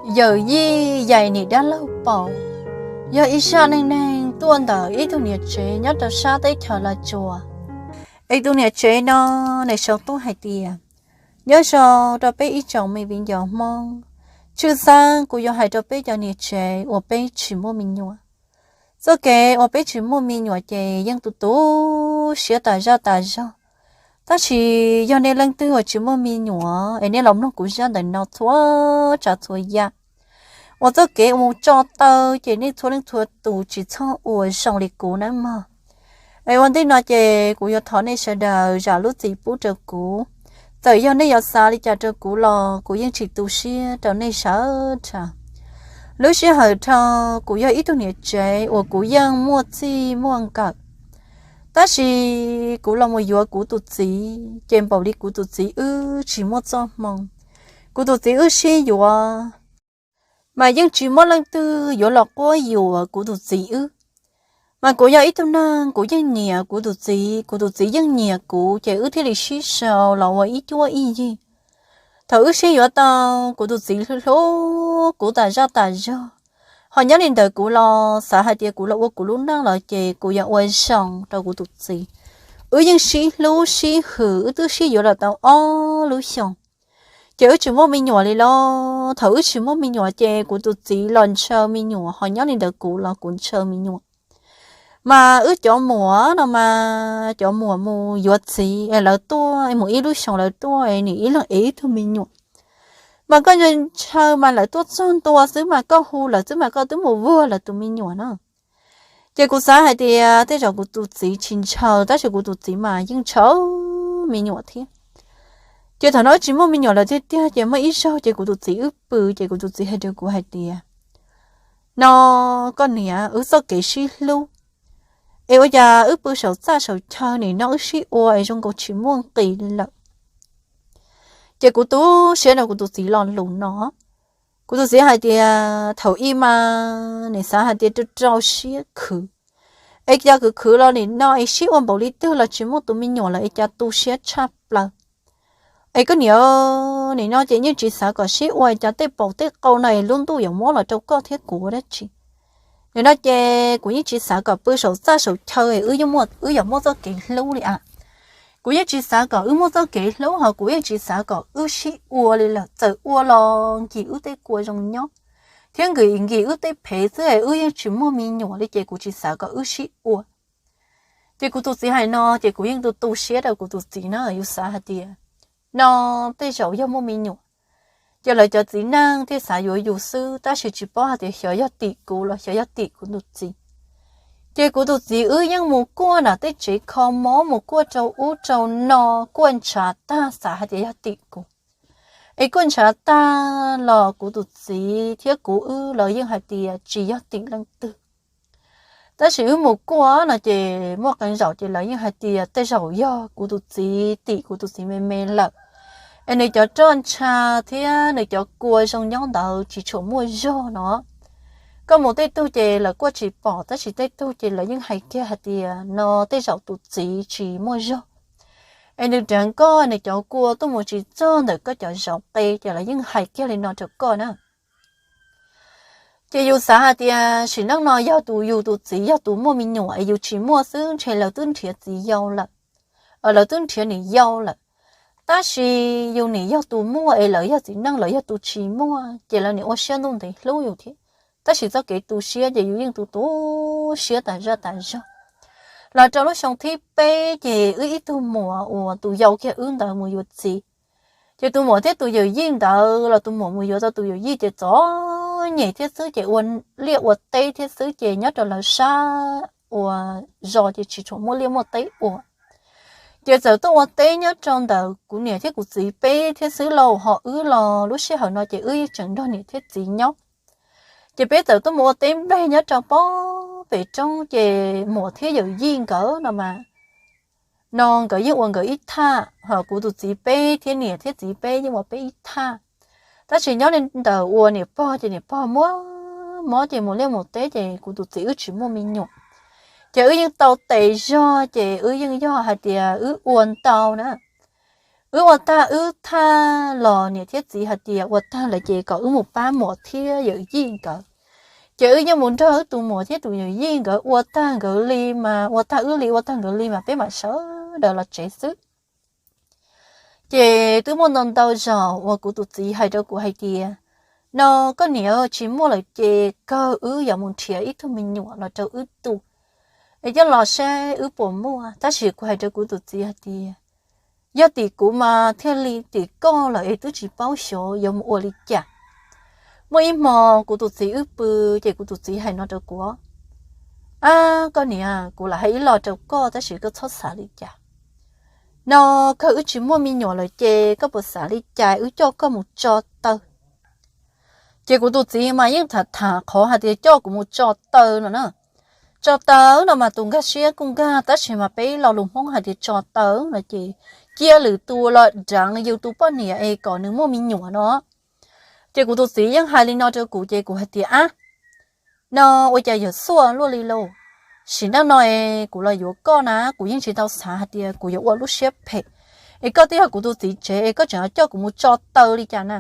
Yawm yij yais nim dab laug paum, yog ib zaj neej neeg tuaj ntawm ib tug niam tsev nyob rau sab teb chaws Los Tsuas. Es tus niam tsev no nws sau tuaj hais tias, nyob zoo rau peb ib tsoom me viv ncaus Hmoob, tshwj xeeb kuv yuav hais rau peb cov niam tsev uas peb tsis muaj me nyuam. Txoj kev uas peb tsis muaj me nyuam ces yeej tu tu siab tas zaj tas zog. Tab sis yog nej leej twg uas tsis muaj me nyuam es nej los mloog kuv zaj ntawm no txhua tsav txhua yam uas txoj kev mus tso taw ces nej txhua leej txhua tus tsis txhob ua zoo li kuv nawb mog. Es ua ntej no ces kuv yuav thov nej sawv daws zam lub txim pub rau kuv. Txawm yog nej yuav xav li cas rau kuv los kuv yeej tsis tu siab rau nej sawv daws. Lub sij hawm dhau kuv yog ib tug niam tsev uas kuv yeej muaj txij muaj nkawm, tab sis kuv los mus yuav kuv tus txiv ces npaum li kuv tus txiv wb tsis muaj txoj hmoo. Kuv tus txiv wb sib yuav mas yeej tsis muaj leej twg yuav los quab yuam kuv tus txiv wb. Mas kuv yog ib tug neeg kuv yeej nyiam kuv tus txiv, kuv tus txiv yeej nyiam kuv ces wb thiaj li sib sau los ua ib cuab ib yig. Thaum wb sib yuav tau, kuv tus txiv hlub hlub kuv tas zaj tas zog, ho nyob li ntawd kuv los xav hais tias kuv los ua kuv lub neej los ces kuv yuav ua zoo rau kuv tus txiv. Wb yeej sib hlub sib hwm, wb twb sib yuav los tau ob lub xyoos, ces wb tsis muaj me nyuam li los. Thaum wb tsis muaj me nyuam ces kuv tus txiv los ntshaw me nyuam, ho nyob li ntawd kuv los kuv ntshaw me nyuam. Mas wb cov muam no mas cov muam mus yuav txiv es lawv tuaj es mus ib lub xyoos lawv tuaj es nim ib leeg ev ib tug me nyuam. Mas koj ntshaw mas lawv tuaj txog ntua xwb mas koj hu lawv xwb mas koj twb mus vuag lawv tus me nyuam na. Ces kuv xav hais tias tej zaum kuv tus txiv tsis ntshaw, tab sis kuv tus txiv mas yeej ntshaw me nyuam thiab. Ces thaum no wb tsis muaj me nyuam lawm tiag tiag ces muaj ib zaug ces kuv tus txiv wb pw ces kuv tus txiv hais rau kuv hais tias, no koj niam, wb txoj kev sib hlub es ua cas wb pw saum txaj saum chaw nim no wb sib ua es zoo nkaus tsis muaj nqis li lawm. Ces kuv tu siab rau kuv tus txiv lo lus no. Kuv tus txiv hais tias thaum ub mas nim xav hais tias rau rau siab khwv, es cas khwv khwv los nim no es sib ua npaum li twg los tsis muaj tus me nyuam lawm es cas tu siab tshaj plaws. Es koj niam, nim no ces yeej tsis xav kom sib ua, cas tej paum tej qau no es lub ntuj yuav muab los rau koj thiab kuv ua dab tsi. Nim no ces kuv yeej tsis xav kom pw saum txaj saum chaw es wb yuav muaj txoj kev hlub li a. Kuv yeej tsis xav kom wb muaj txoj kev hlub, ho kuv yeej tsis xav kom wb sib ua li lawm. Txawm ua los nkim wb tej kua zoo nyob thiab nkim nkim wb tej phev xwb es wb yeej tsis muaj me nyuam li ces kuv tsis xav kom wb sib ua. Ces kuv tus txiv hais no ces kuv yeej tu tu siab rau kuv tus txiv na, yus xav hais tias no tej zaum yog muaj me nyuam ces lawv cov txiv neej thiaj xav yuav yus xwb, tab sis tsis paub hais tias xyov yog tim kuv los xyov yog tim kuv tus txiv. Ces kuv tus txiv wb yeej mus kuaj nram tej tsev kho mob, mus kuaj rau ub rau no, kuaj ntshav tag xav hais tias yog tim kuv. Es kuaj ntshav tag los kuv tus txiv thiab kuv wb los yeej hais tias tsis yog tim leej twg. Tab sis wb mus kuaj no ces muaj qee zaum ces lawv yeej hais tias tej zaum yog kuv tus txiv tim kuv tus txiv me me lawm, es nws cov roj ntsha thiab nws cov kua zoo nyob ntawd tsis tshua muaj zog no. Koj mus tej tug ces lawv kuaj tsis pom, tab sis tej tug ces lawv yeej hais kiag hais tias no tej zaum tus txiv tsis muaj zog, es nws rov koj nws cov kua tuaj mus tsis txog ntawm koj cov zov qe, ces lawv yeej hais kiag li no rau koj na. Ces yus xav hais tias sim neej no yog tus, yus tus txiv yog tus muaj me nyuam es yus tsis muaj xwb ntshe lawv twb nrhiav txiv yau lawm, lawv twb nrhiav niam yau lawm. Tab sis yus nim yog tus muaj es lawv yog txiv neej, lawv yog tus tsis muaj ces lawv nim ua siab ntuj ntev hlub yus thiab. Tab sis txoj kev tu siab ces yus yeej tu tu siab tas zaj tas zog. Los rau lub xyoo thib peb ces wb ib tug muam uas tus yau kiag wb ntawd mus yuav txiv. Ces tus muam thiab tus yawm yij ntawd los tus muam mus yuav tau tus yawm yij ces txom nyem thiab xwb ces ua liaj ua teb thiab xwb ces nyob rau lawv sab uas zos ces tsis tshua muaj liaj muaj teb ua. Ces txawm tuaj ua teb nyob rau ntawm kuv niam thiab kuv txiv peb thiab xwb lauj, ho wb los lub sij hawm no ces wb yeej tseem nrog niam thiab txiv nyob. Ces peb txawm tuaj mus ua teb nplej nyob rau pob pem roob ces muam thiab yawm yij nkawd no mas, no nkawd yeej ua nkawd ib thaj, ho kuv tus txiv peb thiab niam thiab txiv peb yeej ua peb ib thaj. Tab sis nyob li ntawm uas niam pog ces niam pog muab mob ces mus liaj mus teb ces kuv tus txiv wb tsis muaj me nyuam. Ces wb yeej tau tes zog ces wb yeej yog hais tias wb ua ntau na. Wb ua tag wb thaj los niam thiab txiv hais tias ua tag lawm ces kom wb mus pab muam thiab yawm yij nkawd. Ces wb yeej mus nrog wb tus muam thiab tus yawm yij nkawd ua tag nkawd li mas, ua tag wb li ua tag nkawd li mas peb mam sawv daws los tsev xwb. Ces twb muaj ntau ntau zaus uas kuv tus txiv hais rau kuv hais tias, no koj niam, tsis muaj lawm ces kawg wb yuav mus nrhiav ib tug me nyuam los rau wb tu, es coj los saib wb puas muaj. Tab sis kuv hais rau kuv tus txiv hais tias, yog tim kuv mas thiaj li tim koj lawm es twb tsis paub xyov yuav mus ua li cas. Muaj ib hmo kuv tus txiv wb pw, ces kuv tus txiv hais no rau kuv, ab koj niam, kuv lam hais ib los rau koj tab sis koj txhob xav li cas. No kawg wb tsis muaj me nyuam lawm ces koj puas xav li cas wb coj koj mus tso taw? Ces kuv tus txiv mas yeej tham tham qhov hais tias coj kuv mus tso taw no na. Tso taw no mas tus nkag siab kuj nkag, tab sis mas peb lo lus Hmoob hais tias tso taw no ces cia lwm tus los deev yus tus poj niam es kom nws muaj me nyuam no. Ces kuv tus txiv yeej hais li no rau kuv ces kuv hais tias, ab, no ua cas yawm xuaj luaj li lauj. Sim neej no es kuv los yuav koj na, kuv yeej tsis tau xav hais tias kuv yuav ua lub siab phem, es koj twb yog kuv tus txiv tsev es koj tseem coj kuv mus tso taw li cas na.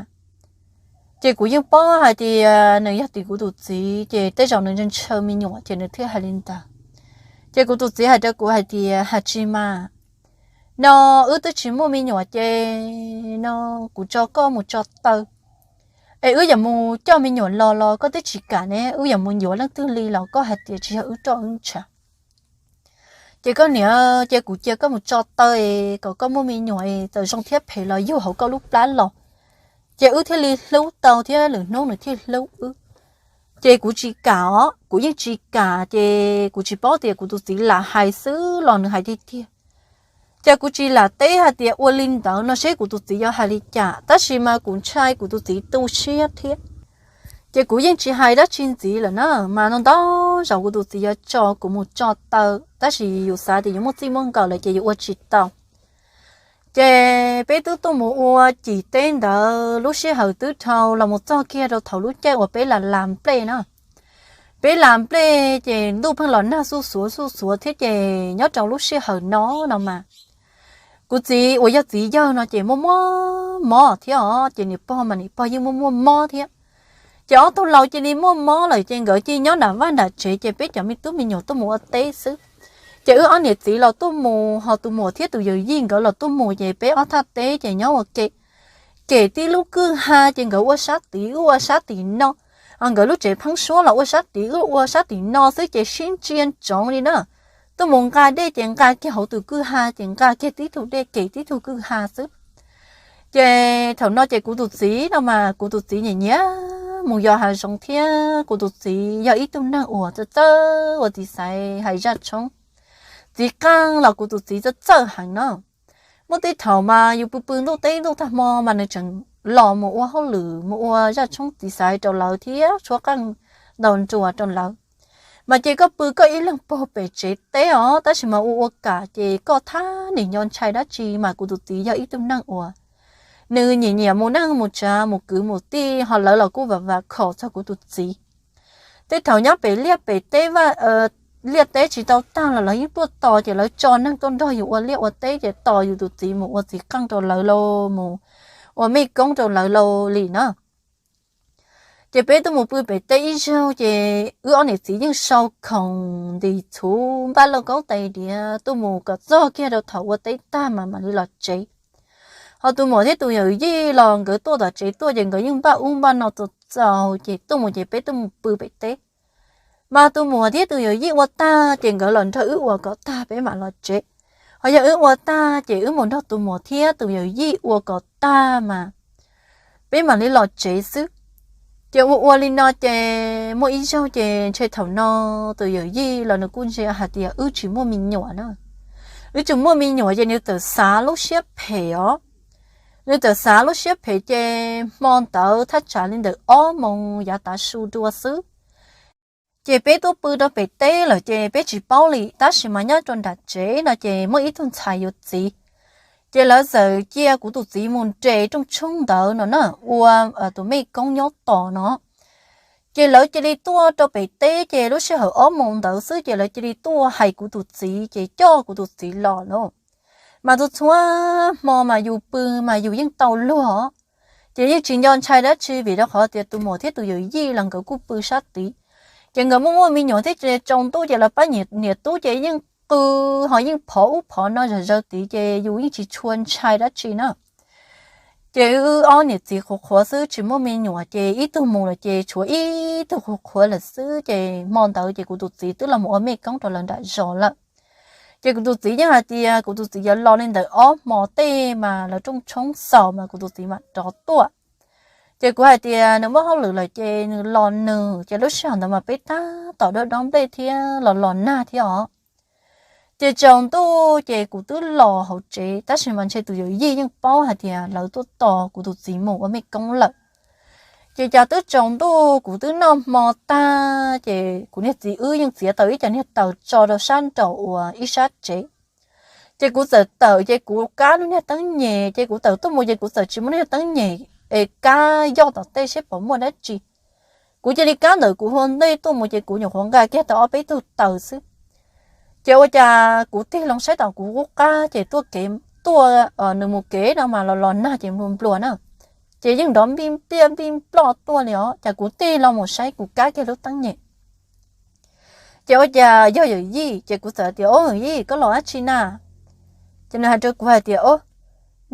Ces kuv yeej paub hais tias nws yog tim kuv tus txiv ces tej zaum nws ntshaw me nyuam ces nws thiaj hais li ntawd. Ces kuv tus txiv hais rau kuv hais tias, hais tsis mas, no wb twb tsis muaj me nyuam ces no kuv tso koj mus tso taw, es wb yuav mus coj me nyuam los los koj twb tsis kam ne, wb yuav mus yuav leej twg li los koj hais tias tsis yog wb roj wb ntshav. Ces koj niam, ces kuv cia koj mus tso taw es kom koj muaj me nyuam es txawm zoo thiab phem los yug hauv koj lub plab los, ces wb thiaj li hlub tau thiab lwm hnub nws thiaj hlub wb. Ces kuv tsis kam os, kuv yeej tsis kam, ces kuv tsis paub tias kuv tus txiv lam hais xwb los nws hais tiag tiag. Ces kuv tsis lam teb hais tias ua li ntawd no seb kuv tus txiv yuav hais li cas, tab sis mas kuv ntshai kuv tus txiv tu siab thiab. Ces kuv yeej tsis hais dab tsi ntxiv lawm na, mas no ntau zaus kuv tus txiv yuav tso kuv mus tso taw, tab sis yus xav tias yus muaj txij muaj nkawm lawm ces yus ua tsis tau. Ces peb twb tuaj mus ua cim teb ntawd, lub sij hawm twb dhau los mus txog kiag rau thaum lub caij uas peb lam las nplej na. Peb las nplej ces ntuj pheej los nag xuj xuav xuj xuav thiab ces nyob rau lub sij hawm no no mas kuv txiv uas yog txiv yawg no ces muaj muaj mob thiab os, ces niam pog mas niam pog yeej muaj muaj mob thiab. Ces ob tug laus cia li muaj mob lawm ces nkawd cia li nyob nram vaj nram tsev ces peb cov me tub me nyuam tuaj mus ua teb xwb. Ces wb ob niam txiv los tuaj mus, ho tus muam thiab tus yawm yij nkawd los tuaj mus ces peb ob thaj teb ces nyob ua ke. Kem tib lub kwj ha ces nkawd ua sab tid wb ua sab tim no, ho nkawd lub tsev pheeb suab los ua sab tid wb ua sab tim no xwb ces sib ntsia ntsoov li na. Tuaj mus nqa dej ces nqa kiag hauv tus kwj ha ces nqa kiag tib tug dej kem tib tug kwj ha xwb. Ces thaum no ces kuv tus txiv no mas kuv tus txiv nyiam nyiam mus yos hav zoov thiab kuv tus txiv yog ib tug neeg uas txawj txawj ua txiv xaiv hais zaj tshoob. Txiv qeej los kuv tus txiv txawj txawj heev no. Muaj tej thaum mas yus pw pw ntuj teb ntuj tag hmo mas nws tseem los mus ua hauj lwm mus ua zaj tshoob txiv xaiv rau lawv thiab tshuab qeej ntaus nruas rau lawv. Mas ces koj pw koj ib leeg pog pem tsev teb os, tab sis mas ua ua kam ces koj thab niam nco ntshai dab tsi mas kuv tus txiv yog ib tug neeg uas nws nyiam nyiam mus neej mus tsav mus kwv mus tij, ho lawv los kuj vam vam khom txog kuv tus txiv. Tej thaum nyob pem liaj pem teb vaj, liaj teb tsis tau tag los lawv yeej tuaj tos ces lawv tso neeg tuaj nrog yus ua liaj ua teb ces tos yus tus txiv mus ua txiv qeej rau lawv lauj, mus ua mej koob rau lawv lauj li na. Ces peb tuaj mus pw pem teb ib zaug ces wb ob niam txiv yeej sau khoom ntim txhuv npaj lauj kaub tais diav tuaj mus kom txog kiag rau thaum ua teb tag mas mam li los tsev. Ho tus muam thiab tus yawm yij los nkawd tuaj tom tsev tuaj ces nkawd yeej npaj ub npaj no txaus txaus ces tuaj mus ces peb tuaj mus pw pem teb. Mas tus muam thiab tus yawm yij ua tag ces nkawd los nrog wb ua kom tag peb mam los tsev. Ho yog wb ua tag ces wb mus nrog tus muam thiab tus yawm yij ua kom tag mas peb mam li los tsev xwb. Ces ua ua li no ces muaj ib zaug ces ntshe thaum no tus yawm yij los nws kuj ntsia hais tias wb tsis muaj me nyuam na. Wb tsis muaj me nyuam ces nws txawm xav lub siab phem os. Nws txawm xav lub siab phem ces hmo ntawd thaj tsam li ntawm ob moos yav tav su dua xwb. Ces peb tuaj pw rau pem teb lawm ces peb tsis paub li, tab sis mas nyob rau nram tsev no ces muaj ib tug ntxhais yuav txiv. Ces lawv txawm cia kuv tus txiv mus nres rooj tshoob ntawd no na, ua tus mej koob nyob tos no. Ces lawv cia li tuaj rau pem teb ces lub sij hawm ob moos ntawd xwb ces lawv cia li tuaj hais kuv tus txiv ces coj kuv tus txiv los lauj. Mas txhua txhua hmo mas yus pw mas yus yeej tau luag, ces yeej tsis nco ntshai dab tsi vim rau qhov tias tus muam thiab tus yawm yij los nkawd kuj pw sab tid. Ces nkawd muaj muaj me nyuam thiab ces tsaus ntuj ces lawv pab niam tub ces yeej qw ho yeej phov ub phov no zom zaws tid ces yus yeej tsis tshua ntshai dab tsi na. Ces wb ob niam txiv qhuav qhuav xwb tsis muaj me nyuam ces ib tug mus lawm ces tshuav ib tug qhuav qhuav lawm xwb ces hmo ntawd ces kuv tus txiv twb los mus ua mej koob rau lawv nram zos lawm. Ces kuv tus txiv yeej hais tias kuv tus txiv yuav los li ntawm ob hmo tej mas lawv rooj tshoob xaus mas kuv tus txiv mam rov tuaj. Ces kuv hais tias nws muaj hauj lwm lawm ces nws los nws ces lub sij hawm ntawd mas peb tab tom dob dob nplej thiab los los nag thiab os. Ces tsaus ntuj ces kuv twb los hauv tsev tab sis mas ntshe tus yawm yij yeej paub hais tias lawv tuaj tos kuv tus txiv mus ua mej koob lawm. Ces cas twb tsaus ntuj kuv twb noj hmo tag ces kuv niag txiv wb yeej txiav tau ib co niag taws tso rau sab nraum uas ib sab tsev. Ces kuv txawm tawm ces kuv kab lub niag teeb nyem ces kuv tawm tuaj mus ces kuv txawm tsis muaj niag teeb nyem es kab yoj tom tej seb puas muaj dab tsi. Kuv cia li kab ntawm kuv hua ntej tuaj mus ces kuv nyuam qhuav nqa kiag tau ob peb tug taws xwb. Ces ua cas kuv tig loo saib tom kuv qub qab ces tuaj kev tuaj nws mus kev no mas los los nag ces nplua nplua na. Ces yeej nrov npij npiaj npij nploj tuaj li os, cas kuv tig loo mus saib kuv kab kiag lub teeb nyem ces ua cas yog yawm yij ces kuv txawm tias, Au yawm yij, koj los dab tsi na? Ces nws hais rau kuv hais tias, Au,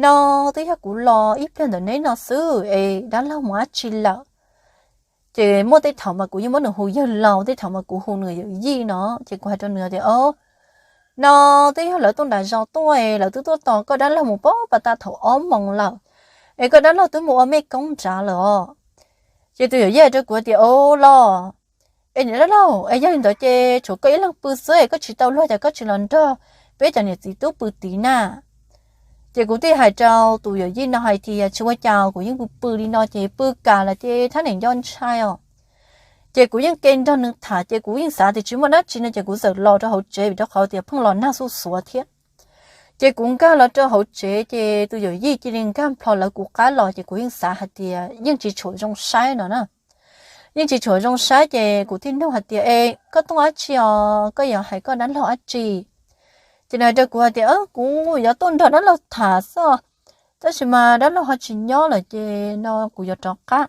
no twb yog kuv los ib pliag ntawm neb no xwb es dab laug mus dab tsi lawm? Ces muaj tej thaum mas kuv yeej muab nws hu yawg laus, tej thaum mas kuv hu nws yawm yij no. Ces kuv hais rau nws tias, Au, no twb yog lawv tuaj nram zos tuaj es lawv twb tuaj tos koj dab laug mus pab pas tas thaum ob moos lawm, es koj dab laug twb mus ua mej koob nrad lawm os. Ces tus yawm yij hais rau kuv tias, Au los, es niam dab laug, es yog li ntawd ces tshuav koj ib leeg pw xwb es koj tsis tau luag cas koj tsis los nrog peb cov niam txiv tub pw tid na? Ces kuv thiaj hais rau tus yawm yij no hais tias, Tsis ua cas, kuv yeej pw pw li no ces pw kam lawm ces thab niam nco ntshai os. Ces kuv yeej ke nrog nws tham ces kuv yeej xav tias tsis muaj dab tsi no ces kuv txawm los rau hauv tsev vim rau qhov tias pheej los nag xuj xuav thiab. Ces kuv nkag los rau hauv tsev ces tus yawm yij cia li nkag plho lawv kuv qab los ces kuv yeej xav hais tias yeej tsis tshua zoo saib no na. Yeej tsis tshua zoo saib ces kuv thiaj nug hais tias, Es koj tuaj dab tsi os, koj yuav hais koj dab laug dab tsi? Ces nws hais rau kuv hais tias, Kuv yuav tuaj nrog dab laug tham xwb, tab sis mas dab laug ho tsis nyob lawm ces no kuv yuav rov qab.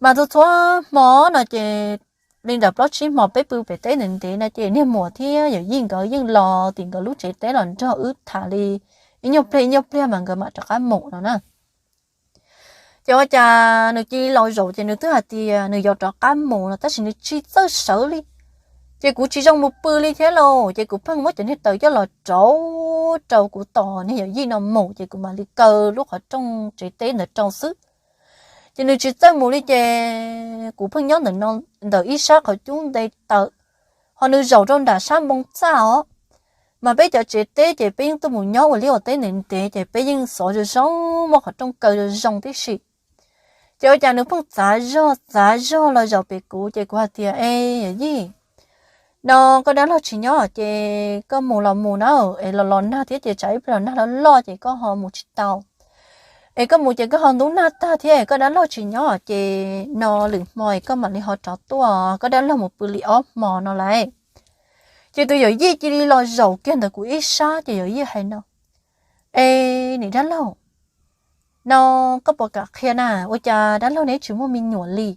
Mas txhua txhua hmo no ces li ntawm plaub tsib hmo peb pw pem teb ntev ntev no ces niag muam thiab yawm yij nkawd yeej los tim nkawd lub tsev teb los nrog wb tham li ib nyuag pliag ib nyuag pliag mas nkawd mam rov qab mus no na. Ces ua cas nws cia li los zaum ces nws twb hais tias nws yuav rov qab mus no tab sis nws tsis txawj sawv li. Ces kuv tsis zoo mus pw li thiab lauj, ces kuv pheej muab cov niag taws coj los rauv rau kuv tos niag yawm yij no mus ces kuv mam li kaw lub qhov rooj tsev teb ntawd rau xwb. Ces nws tsis txawj mus li ces kuv pheej nyob ntawm ib sab qhov cub nte taws, ho nws zaum rau nram sab npoo txaj os. Mas peb cov tsev teb ces peb yeej tuaj mus nyob ua liaj ua teb ntev ntev ces peb yeej xov zoo zoo, muaj qhov rooj kaw zoo zoo tib si. Ces ua cas nws pheej txav zog txav zog los zaum pem kuv ces kuv hais tias, Es yawm yij, no koj dab laug tsis nyob ces koj mus los mus na, es los los nag thiab ces tsam ib pliag los nag loj loj ces koj ho mus tsis tau. Es koj mus ces koj ho ntub nag tag thiab, koj dab laug tsis nyob ces no lwm hmo es koj mam li ho rov tuaj, koj dab laug mus pw li ob hmo no lauj. Ces tus yawm yij cia li los zaum kiag ntawm kuv ib sab ces yawm yij hais no, Es niam dab laug, no koj puas kam qhia na, ua cas dab laug neb tsis muaj me nyuam li?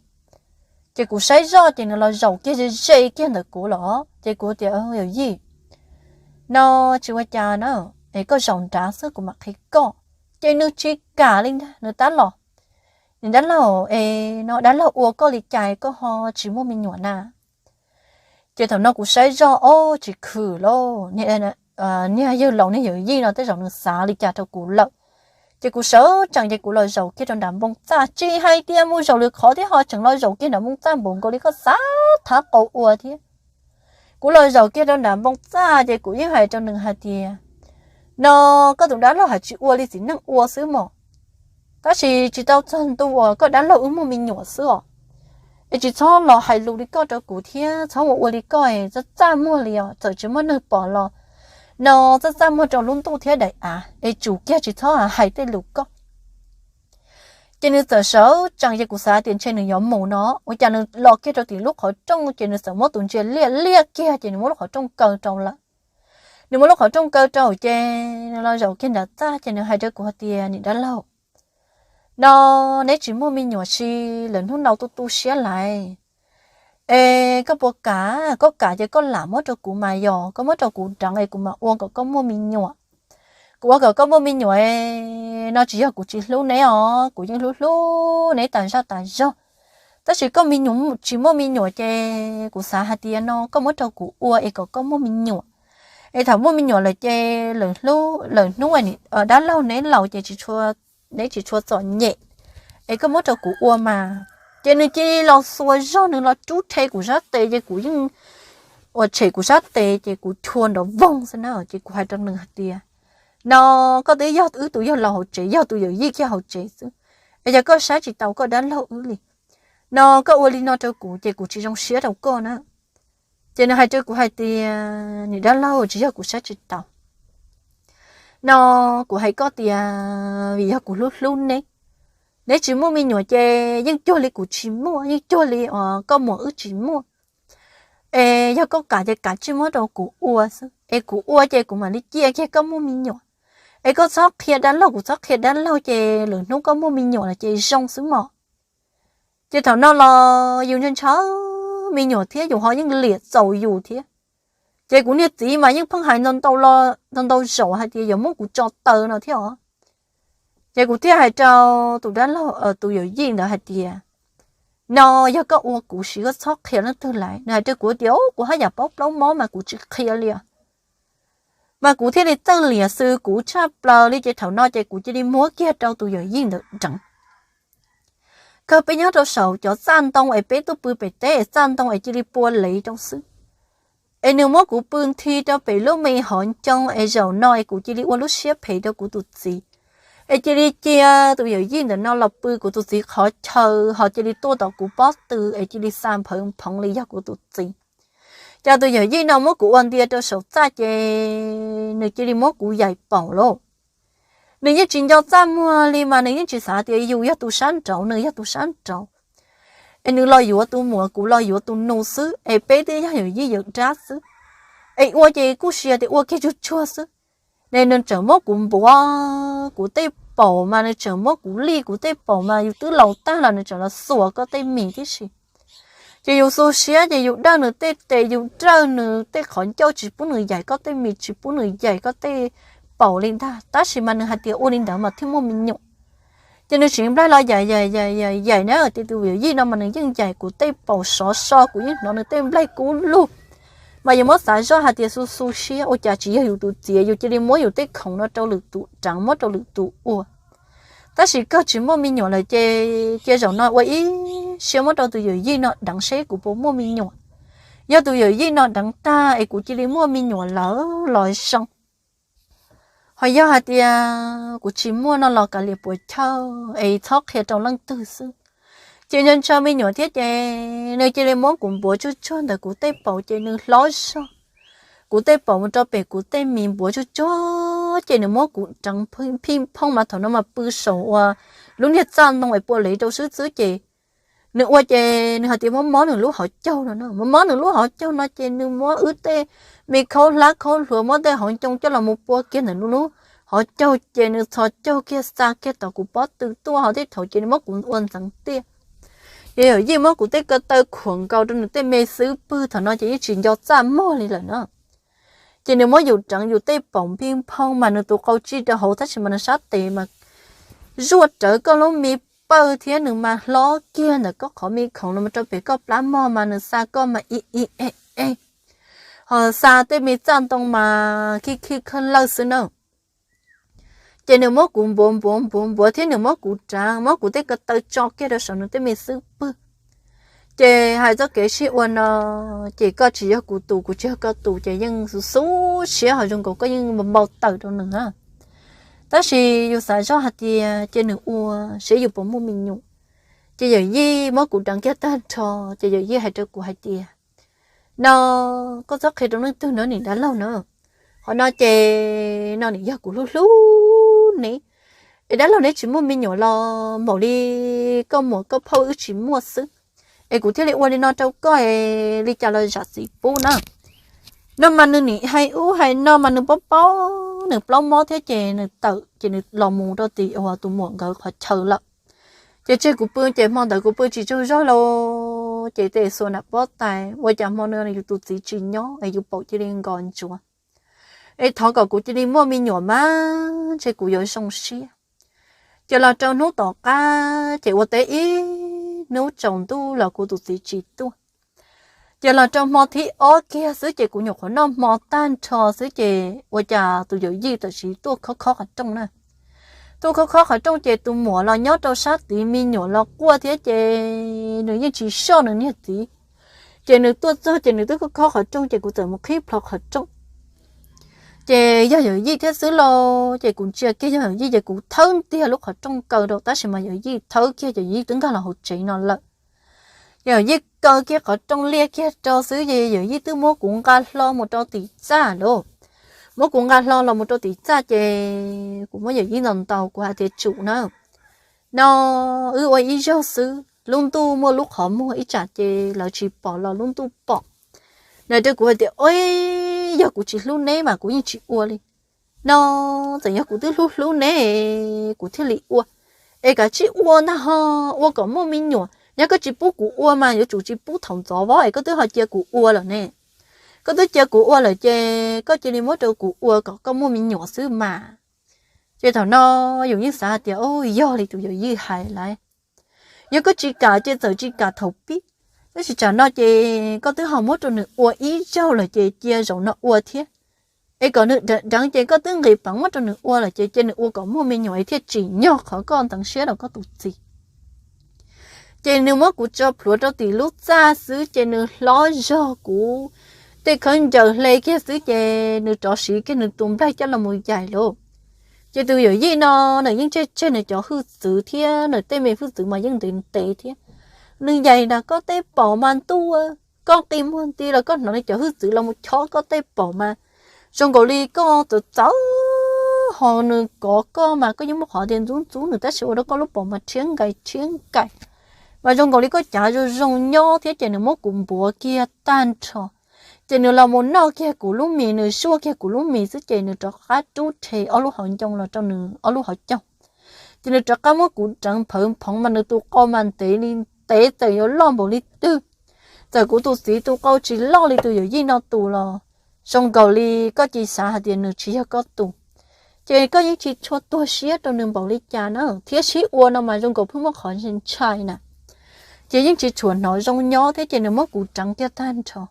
Ces kuv saib zoj ces nws los zaum kiag ze ze kiag ntawm kuv los ces kuv tias, Yawm yij, no tsis ua cas na, es koj zaum nrad xwb kuv mam qhia koj. Ces nws tsis kam li ntag, nws tab los, Niam dab laug, es no dab laug ua koj li cas koj ho tsis muaj me nyuam na? Ces thaum no kuv saib zoj, ob, tsis khwm lauj, niag yawg laus niag yawm yij no tej zaum nws xav li cas rau kuv lawm. Ces kuv sawv tsees ces kuv los zaum kiag rau nram npoo txaj, tsis hais tias mus zaum lwm qhov thiab ho tseem los zaum kiag nram npoo txaj npaum nkaus li koj xav thav qau ua thiab. Kuv los zaum kiag rau nram npoo txaj ces kuv yeej hais rau nws hais tias, No koj tus dab laug hais tsis ua li txiv neej ua xwb mos, tab sis tsis tau txog ntu uas koj dab laug wb muaj me nyuam xwb os. Es tsis txhob los hais lus li koj rau kuv thiab txhob ua ua li koj es txaj txaj muag li os, txawm tsis muaj neeg pom los no txaj txaj muag rau lub ntuj thiab daim av, es tsum kiag tsis txhob hais tej lus koj. Ces nws txawm sawv tsees ces kuv xav tias ntshe nws yuav mus no, ua cas nws los kiag rau tim lub qhov rooj ces nws txawm muab tus ntsia liaj liaj kiag ces nws muab lub qhov rooj kaw rau lawm. Nws muab lub qhov rooj kaw rau ces nws los zaum kiag nram txaj ces nws hais rau kuv hais tias, Niam dab laug, no neb tsis muaj me nyuam si, lawm hnub no tu tu siab lawm es koj puas kam? Koj kam ces koj lam muab rau kuv mas yog, koj muab rau kuv deev es kuv mam ua kom koj muaj me nyuam. Kuv ua kom koj muaj me nyuam no tsis yog kuv tsis hlub neb os, kuv yeej hlub hlub neb tas zaj tas zog. Tab sis koj me nyuam tsis muaj me nyuam ces kuv xav hais tias no koj muab rau kuv ua es kom koj muaj me nyuam. Es thaum muaj me nyuam lawm ces lawm hnub dab laug neb laus ces neb tsis tshua txom nyem, es koj muab rau kuv ua mas. Ces nws cia li los xuas zog, nws los rub rhe kuv sab tes ces kuv yeej, uas tshem kuv sab tes ces kuv chua nrov voog xwb na. Ces kuv hais rau nws hais tias, no koj twb yog wb tus yawg laus hauv tsev, yog tus yawm yij kiag hauv tsev xwb, es yog koj saib tsis taus koj dab laug wb li, no koj ua li no rau kuv ces kuv tsis zoo siab rau koj na. Ces nws hais rau kuv hais tias, Niam dab laug, tsis yog kuv saib tsis taus, no kuv hais koj tias vim yog kuv hlub hlub neb. Neb tsis muaj me nyuam ces yeej cuag li kuv tsis muaj, yeej cuag li koj muam wb tsis muaj. Es yog koj kam ces kav tsij muab rau kuv ua xwb, es kuv ua ces kuv mam li cia kiag koj muaj me nyuam. Es koj txhob qhia dab laug, kuv txhob qhia dab laug ces lwm hnub koj muaj me nyuam lawm ces zoo xwb mog. Ces thaum no los yus ntshaw ntshaw me nyuam thiab yus ho yeej liam txaus yus thiab. Ces kuv niag txiv mas yeej pheej hais ntau ntau zaus hais tias yuav muab kuv tso taw no thiab os. Ces kuv thiaj hais rau tus dab laug, tus yawm yij ntawd hais tias, no yog koj ua kuv siv, koj txhob qhia leej twg lawm. Nws hais rau kuv tias, kuv haj yam paub plaub mob mas kuv tsis qhia li os. Mas kuv thiaj li txawj liam xws kuv tshaj plaws li. Ces thaum no ces kuv cia li muab kiag rau tus yawm yij ntawd deev. Kawg peb nyob rau saum cov txaj ntoo es peb tuaj pw pem teb es txaj ntoo es cia li pua lev rau xwb. Es nws muab kuv pw nthi rau pem lub me hov ncoo es zaum no es kuv cia li ua lub siab phem rau kuv tus txiv. Es cia li cia tus yawm yij ntawm no los pw kuv tus txiv qhov chaw ho cia li tuaj tom kuv pob tw es cia li xa nphawv nphoov li yog kuv tus txiv. Ces tus yawm yij no muab kuv ua ntia rau saum txaj ces nws cia li muab kuv yaim paum lauj. Nws yeej tsis nco txaj muag li mas nws yeej tsis xav tias yus yog tus sab nraud, nws yog tus sab nraud. Es nws los yuav tus muam, kuv los yuav tus nus xwb, es peb twb yog yawm yij yawm dab xwb. Es ua ces kuj sia tias ua kiag tsuag tsuag xwb. Ne nws tseem muab kuv npuav kuv tej paum mas nws tseem muab kuv lij kuv tej paum mas yus twb laus tag los nws tseem los xuas koj tej mis tib si. Ces yus xu siab ces yus dawj nws tej tes, yus dawj nws tej qhov ncauj, tsis pub nws yaim koj tej mis, tsis pub nws yaim koj tej paum li ntag. Tab sis mas nws hais tias ua li ntawd mas thiaj muaj me nyuam. Ces nws tseem nplaig los yaim yaim yaim yaim yaim na, ces tus yawm yij no mas nws yeej yaim kuv tej paum sov so, kuv yeej hnov nws tej nplaig kub lug. Mas yus muab xav zoj hais tias xu xu siab ua cas tsis yog yus tus txiv, yus cia li muab yus tej khoom no rau lwm tus deev, muab rau lwm tus ua. Tab sis kawg tsis muaj me nyuam lawm ces cia zaum no ua ib siab muab rau tus yawm yij no deev seb kuv puas muaj me nyuam. Yog tus yawm yij no deev tag es kuv cia li muaj me nyuam lawm los zoo. Ho yog hais tias kuv tsis muaj no los kav liam puas chawj es txhob qhia rau leej twg xwb. Ces ntshaw ntshaw me nyuam thiab ces nws cia li muab kuv npuav tsuag tsuag ntawm kuv tej paum ces nws hlob zog kuv tej paum mus rau pem kuv tej mis npuav tsuag tsuag ces nws muab kuv deev phij phooj mas thaum no mas pw saum uas lub niag txaj ntoo es pua lev rau xwb xwb ces nws ua ces nws hais tias muab mob nws lub hauv caug no no, muab mob nws lub hauv caug no ces nws muab wb tej me khaub hlab khaub hluas muab tej hauv ncoo coj los mus pua kiag ntawm nws lub hauv caug ces nws txhos caug kiag xa kiag tom kuv pob tw tuaj ho tej thaum ces nws muab kuv ua ntxeev tiaj. Ces yawm yij muab kuv tej ko taw khuam nkaus rau nws tej me xwb pwg, thaum no ces yeej tsis nco txaj muag li lawm na. Ces nws muab yus deev yus tej paum phij phoo mas nws tus qau tsij rau hauv tab sis mas nws sab tes mas zuaj rawv koj lub me pawg thiab nws mas hlob kiag ntawm koj qhov me khoom los rau pem koj plab mog mas nws xa koj mas i i e e, ho xa tej me txaj ntoo mas khij khij khawj lawj xwb na. Ces nws muab kuv npuav npuav npuav npuav thiab nws muab kuv deev, muab kuv tej ko taw tso kiag rau saum nws tej me xwb pwg. Ces hais txoj kev sib ua no, ces koj tsis yog kuv tus, kuv tsis yog koj tus, ces yeej xub xub siab ho zoo nkaus koj yeej npau taws rau nws na. Tab sis yus xav zoj hais tias cia nws ua seb yus puas muaj me nyuam. Ces yawm yij muab kuv deev kiag tag nrho, ces yawm yij hais rau kuv hais tias, no koj txhob qhia rau leej twg na niam dab laug na. Qhov no ces no nim yog kuv hlub hlub neb, es dab laug neb tsis muaj me nyuam los npaum li koj muam koj phauj wb tsis muaj xwb, es kuv thiaj li ua li no rau koj es li cas los zam txim pub na. No mas nws nim hais ub hais no mas nws paub paub, nws plaub mob thiab ces nws tawm ces nws los mus rau tim uas tus muam nkawd qhov chaw lawm. Ces tseg kuv pw ces hmo ntawd kuv pw tsis tsaug zog lauj, ces tes xuas nram pob tais, ua cas hmo no yus tus txiv tsis nyob es yus paum cia li nkos ntsuav. Es thov kom kuv cia li muaj me nyuam mas ntshe kuv yuav zoo siab. Ces los rau hnub tom qab ces ua teb ib hnub tsaus ntuj los kuv tus txiv tsis tuaj. Ces los rau hmo thib ob kiag xwb ces kuv nyuam qhuav noj hmo tag nrho xwb ces ua cas tus yawm yij tam sim tuaj khob khob qhov rooj na. Tuaj khob khob qhov rooj ces tus muam los nyob rau sab tid, me nyuam los quaj thiab ces nws yeej tsis soj nws niag txiv. Ces nws tuaj txog ces nws twb khob khob qhov rooj ces kuv txawm mus qhib plho qhov rooj. Ces yog yawm yij thiab xwb lauj, ces kuv ntsia kiag yog yawm yij ces kuv thawb ntiag lub qhov rooj kaw rau, tab sis mas yawm yij thawb kiag ces yawm yij twb nkag los hauv tsev no lawm. Yawm yij kaw kiag qhov rooj liaj kiag rau xwb ces yawm yij twb muab kuv nqa hlo mus rau tim txaj lauj. Muab kuv nqa hlo los mus rau tim txaj ces kuv muab yawm yij ntaus ntaus kuv hais tias tsum na, no wb ua ib zaug xwb, lub ntuj muaj lub qhov muag ib tsam ces lawv tsis pom los lub ntuj pom. Nws rau kuv hais tias, ov, yog kuv tsis hlub neb mas kuv yeej tsis ua li. No txawm yog kuv twb hlub hlub neb kuv thiaj li ua. Es kav tsij ua ntag ho, ua kom muaj me nyuam. Yog koj tsis pub kuv ua mas yuav tsum tsis pub thaum ntxov vov es koj twb ho cia kuv ua lawm ne. Koj twb cia kuv ua lawm ces koj cia li muab rau kuv ua kom koj muaj me nyuam xwb mas. Ces thaum no yus yeej xav hais tias, o, yog li tus yawm yij hais lawm. Yog koj tsis kam ces txawm tsis kam thaum pib, tab sis tsam no ces koj twb ho muab rau nws ua ib zaug lawm ces cia zaum no ua thiab. Es kom nws deev deev ces koj twb nqis peev muab rau nws ua lawm ces cia nws ua kom muaj me nyuam es thiaj tsim nyog qhov koj ntxeev siab rau koj tus txiv. Ces nws muab kuv tso plhuav rau tim lub txaj xwb ces nws hlob zog kuv tej khaub ncaws hle kiag xwb ces nws rov siv kiag nws tus nplaig coj los mus yaim lauj. Ces tus yawm yij no nws yeej tseg tseg nws cov hwj txwv thiab nws tej me hwj txwv mas yeej ntev ntev thiab. Nws yaim nram koj tej paum mas ntuj, koj qi muag nti los koj hnov nws cov hwj txwv los mus chob koj tej paum mas zoo nkaus li koj txawv txawv ho nws kov koj mas koj yeej muab qhov tias ntxub ntxub nws tab sis ua rau koj lub paum mas rhiab nkais rhiab nkais. Mas zoo nkaus li koj cav zoo zoo nyob thiab ces nws muab kuv npuav kiag tag nrho. Ces nws los mus noj kiag kuv lub mis, nws zuaj kiag kuv lub mis xwb ces nws rov qab rub rhe ob lub hauv ncoo los rau nws ob lub hauv caug. Ces nws rov qab muab kuv deev phawv phoov mas nws tus qau mas ntev li, ntev txawm yuav loj npaum li twg. Txawm kuv tus txiv tus qau tsis loj li tus yawm yij no tus los zoo nkaus li koj cia xav hais tias nws tsis yog koj tus. Ces koj yeej tsis tshua tuag siab rau nws npaum li cas na, thiab sib ua no mas zoo nkaus pheej muaj qhov ntshai na. Ces yeej tsis tshua hnov zoo nyob thiab ces nws muab kuv deev kiag tag nrho.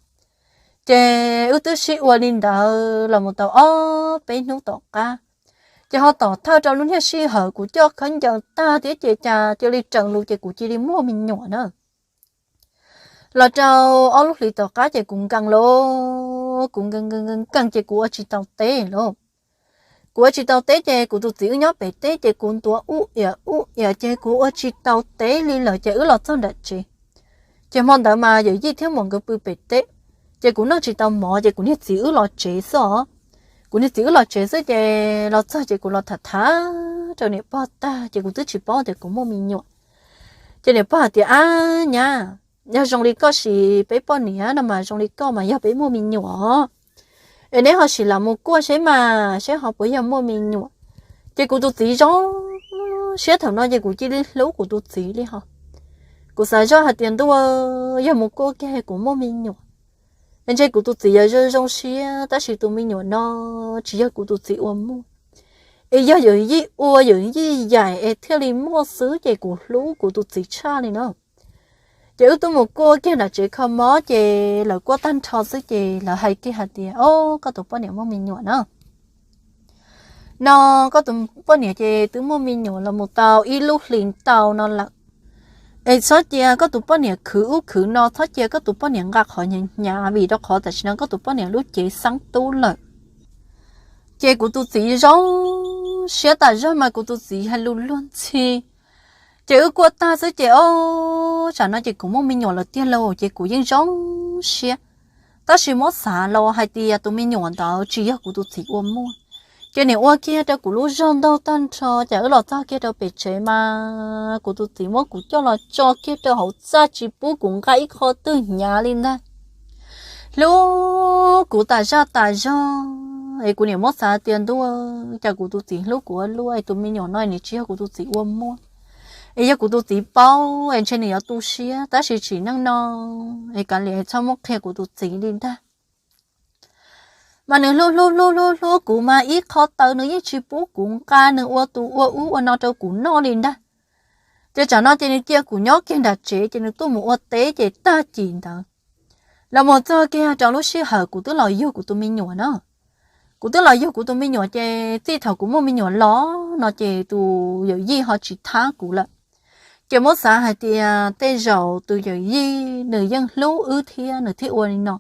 Ces wb twb sib ua li ntawd los mus tau ob peb hnub tom qab, ces ho tom thawj rau lub niag sij hawm kuv coj khaub ncaws tag thiab ces cas cia li tsaws lus ces kuv cia li muaj me nyuam na. Los rau ob lub hlis tom qab ces kuv nkees lauj, kuv nkees nkees nkees ces kuv ua tsis tau teb lauj. Kuv ua tsis tau teb ces kuv tus txiv wb nyob pem teb ces kuv ntuav ub iam ub iam ces kuv ua tsis tau teb li lawm ces wb los txog nram tsev. Ces hmo ntawd mas yawm yij thiab muam nkawd pw pem teb, ces kuv noj tsis tau mov ces kuv niag txiv wb los tsev xwb os. Kuv niag txiv wb los tsev xwb ces los txog ces kuv los tham tham rau niam pog tag ces kuv twb tsis paub tias kuv muaj me nyuam. Ces niam pog hais tias, ab nyab, yog zoo li koj sis peb poj niam no mas zoo li koj mas yog peb muaj me nyuam os. Es neb ho sim lam mus kuaj seb mas seb ho puas yog muaj me nyuam. Ces kuv tus txiv zoo siab thaum no ces kuv cia li hlub kuv tus txiv li ho. Kuv xav zoj hais tias ntuj, yog mus kuaj kiag kuv muaj me nyuam, es ntshe kuv tus txiv yuav zoo zoo siab tab sis tus me nyuam no tsis yog kuv tus txiv ua muaj, es yog yawm yij ua yawm yij yaim es thiaj li muaj xwb ces kuv hlub kuv tus txiv tshaj li na. Ces wb twb mus kuaj kiag nram tsev kho mob ces lawv kuaj tag nrho xwb ces lawv hais kiag hais tias, o, koj tus poj niam muaj me nyuam na. No koj tus poj niam ces twb muaj me nyuam los mus tau ib lub hlis ntau no lawm. Es txhob cia koj tus poj niam khwv ub khwv no, txhob cia koj tus poj niam nqa qhov hnyav hnyav vim rau qhov tam sim no koj tus poj niam lub cev xeeb tub lawm. Ces kuv tus txiv zoo siab tas zog mas kuv tus txiv hais lus luag ntxhi. Ces wb kuaj tag xwb ces, o, tsam no ces kuv muaj me nyuam lawm tiag lauj ces kuv yeej zoo siab. Tab sis muab xav los hais tias tus me nyuam ntawd tsis yog kuv tus txiv ua muaj, ces nim ua kiag rau kuv lub zog ntaug tag nrho ces wb los txog kiag rau pem tsev mas kuv tus txiv muab kuv coj los tso kiag rau hauv txaj tsis pub kuv nqa ib qho twg hnyav li ntag. hlub kuv tas zaj tas zog, es kuv niam muab xav tias ntuj, cas kuv tus txiv hlub kuv ua luaj, es tus me nyuam no nws tsis yog kuv tus txiv ua muaj, es yog kuv tus txiv paub es ntshe nws yuav tu siab, tab sis tsim neej no es kav liam txhob muab qhia kuv tus txiv li ntag. Mas nws hlub hlub hlub hlub hlub kuv mas ib qho taw nws yeej tsis pub kuv nqa nws ua tus ua ub ua no rau kuv noj li ntag. Ces tsam no ces nws cia kuv nyob kiag nram tsev ces nws tuaj mus ua teb ces tag kis ntawd los mus txog kiag rau lub sij hawm kuv twb los yug kuv tus me nyuam na. Kuv twb los yug kuv tus me nyuam ces txij thaum kuv muaj me nyuam los no ces tus yawm yij ho tsis thab kuv lawm. Ces muab xav hais tias tej zaum tus yawm yij nws yeej hlub wb thiab nws thiaj ua li no.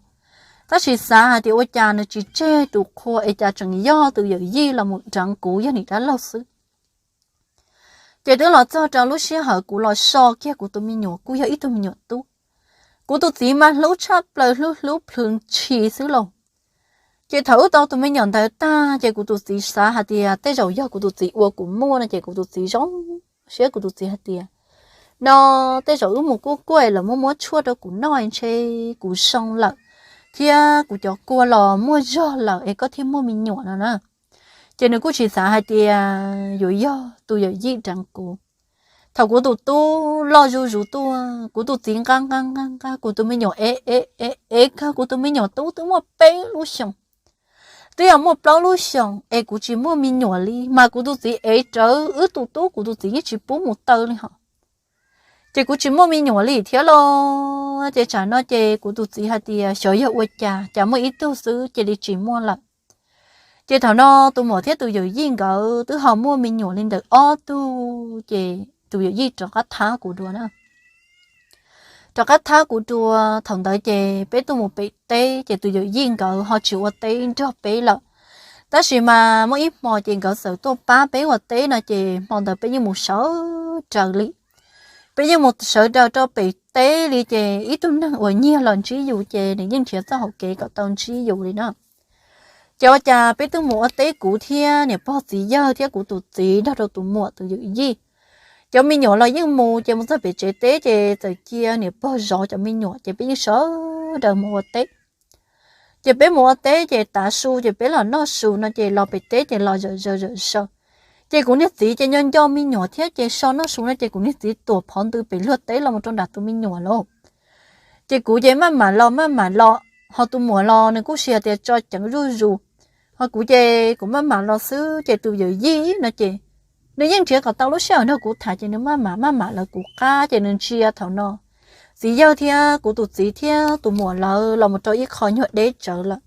Tab sis xav hais tias ua cas nws tsis tseg tus qhua es cas tseem yog tus yawm yij los mus deev kuv yog niam dab laug xwb. Ces twb los txog rau lub sij hawm kuv los so kiag kuv tus me nyuam kuj yog ib tug me nyuam tub. Kuv tus txiv mas hlub tshaj plaws, hlub hlub plhws ntshis xwb lauj. Ces thaum wb tau tus me nyuam ntawd tag ces kuv tus txiv xav hais tias tej zaum yog kuv tus txiv ua kuv muaj no ces kuv tus txiv zoo siab, kuv tus txiv hais tias no tej zaum wb mus kuaj kuaj lawm muab muab tshuaj rau kuv noj ntshe kuv zoo lawm thiab kuv cov kua los muaj zog lawm es koj thiaj muaj me nyuam no na. Ces nws kuj tsis xav hais tias yuav yog tus yawm yij deev kuv. Thaum kuv tus tub loj zuj zus tuaj, kuv tus txiv nqa nqa nqa nqa kuv tus me nyuam ev ev ev ev kawg, kuv tus me nyuam tub twb muaj peb lub xyoos, twb yog muaj plaub lub xyoos es kuv tsis muaj me nyuam li, mas kuv tus txiv ev rawv wb tus tub, kuv tus txiv yeej tsis pub mus taw li hos. Ces kuv tsis muaj me nyuam li thiab los, ces tsam no ces kuv tus txiv hais tias xyov yog ua cas, cas muaj ib tug xwb cia li tsis muaj lawm. Ces thaum no tus muam thiab tus yawm yij nkawd twb ho muaj me nyuam li ntawm ob tug, ces tus yawm yij rov qab thab kuv dua na. Rov qab thab kuv dua, thaum ntawd ces peb tuaj mus pem teb ces tus yawm yij nkawd ho tsis ua teb nrog peb lawm. Tab sis mas muaj ib hmo ces nkawd txawm tuaj pab peb ua teb no ces hmo ntawd peb yeej mus sawv daws li. Peb yeej mus sawv daws rau pem teb li ces ib tug neeg uas nyiag los ntsib yus ces nws yeej nrhiav txoj hauv kev kom tau ntsib yus li na. Ces ua cas peb twb mus ua teb kuv thiab niam pog txiv yawg thiab kuv tus txiv nrog rau tus muam tus yawm yij. Cov me nyuam los yeej mus, ces mus txog pem tsev teb ces txawm cia niam pog zov cov me nyuam ces peb yeej sawv daws mus ua teb. Ces peb mus ua teb ces tav su ces peb los noj su no ces los pem teb ces los zawm zaws zawm zaws. Ces kuv niag txiv ces nco nco me nyuam thiab ces so noj su no ces kuv niag txiv tuam phov ntws pem luag teb los mus rau nram tus me nyuam lauj. Ces kuv ces maj mam los maj mam los, ho tus muam los nws kuj sis hais tias tso ceev zuj zus, ho kuv ces kuv maj mam los xwb ces tus yawm yij no ces nws yeej nrhiav kom tau lub sij hawm nrog kuv tham ces nws maj mam maj mam lawv kuv qab ces nws ntsia thaum no txiv yawg thiab kuv tus txiv thiab tus muam lawv los mus rau ib qho nyuag deb tsawv lawm.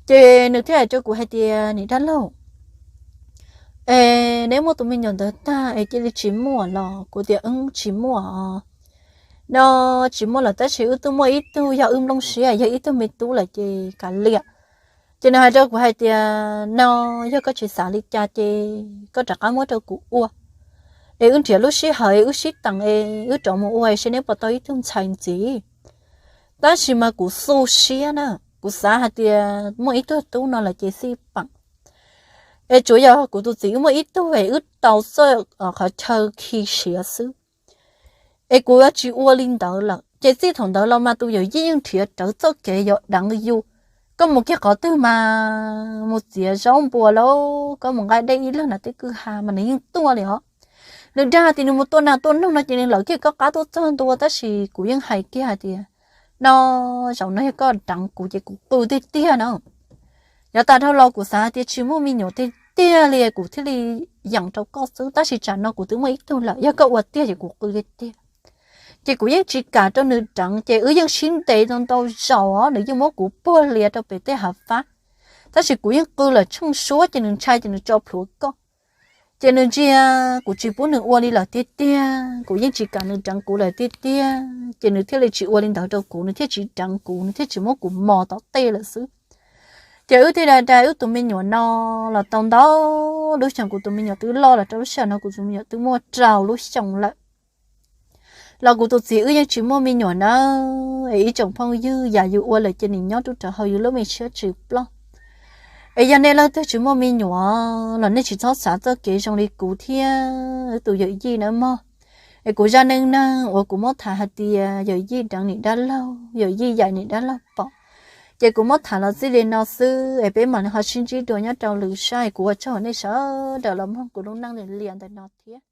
Ces nws thiaj hais rau kuv hais tias niam dab laug, es neb muaj tus me nyuam ntawd tag es cia li tsis muaj los? Kuv tias wb tsis muaj os. No tsis muaj lawm tab sis wb twb muaj ib tug yog wb nplooj siab yog ib tug me tub lawm ces kav liam. Ces nws hais rau kuv hais tias no yog koj tsis xav li cas ces koj rov qab muab rau kuv ua, es wb nrhiav lub sij hawm es wb sib teem es wb rov mus ua es seb neb puas tau ib tug ntxhais ntxiv. Tab sis mas kuv xu siab na, kuv xav hais tias muaj ib tug tub no lawm ces xij peem, es tsuas yog kuv tus txiv wb muaj ib tug es wb tau txoj qhov chaw khi siav xwb. Es kuv yuav tsis ua li ntawd lawm ces txij thaum ntawd los mas tus yawm yij yeej nrhiav rawv txoj kev yuav deev yus. Koj mus kiag qhov twg mas mus txiav zaub npua lauj, koj mus nqa dej ib leeg nram tej kwj ha mas nws yeej tuaj li os. Nws dag tias nws mus tua nas tua noog no ces nws lawv kiag koj qab tuaj txog ntua, tab sis kuv yeej hais kiag hais tias no zaum no yog koj deev kuv ces kuv qw tiag tiag na. Yav tas dhau los kuv xav hais tias tsis muaj me nyuam tiag tiag li kuv thiaj li yeem rau koj xwb, tab sis tsam no kuv twb muaj ib tug lawm, yog koj ua tiag ces kuv qw tiag tiag. Ces kuv yeej tsis kam rau nws deev, ces wb yeej sib ntes tau ntau zaus, nws yeej muab kuv puag lias rau pem tej hav fab. Tab sis kuv yeej qw lawm tsheej suab ces nws ntshai ces nws tso plhuav koj. Ces nws ntsia kuv tsis pub nws ua li lawm tiag tiag, kuv yeej tsis kam nws deev kuv lawm tiag tiag, ces nws thiaj li tsis ua li ntawd rau kuv, nws thiaj tsis deev kuv, nws thiaj tsis muab kuv mos tom tej lawm xwb. Ces wb thiaj da da wb tus me nyuam no los tau ntau lub xyoos, kuv tus me nyuam twb loj los rau lub sij hawm no kuv tus me nyuam twb muaj rau lub xyoos lawm. Los kuv tus txiv wb yeej tsis muaj me nyuam nawb. Es ib tsoom phooj ywg, yam yus ua lawm ces nim nyob rau hauv yus lub me siab tsis ploj. Es yog nej leej twg tsis muaj me nyuam los nej tsis txhob xav txoj kev zoo li kuv thiab tus yawm yij nawb mog. Es kuv zaj neej neeg uas kuv muab tham hais tias yawm yij deev niam dab laug, yawm yij yaim niam dab laug pom, Ces kuv muab tham los txij li no xwb es peb mam li ho sib ntsib dua nyob rau lwm zaj. Kuv ua tsaug nej sawv daws los mloog kuv lub neej liam ntawm no thiab.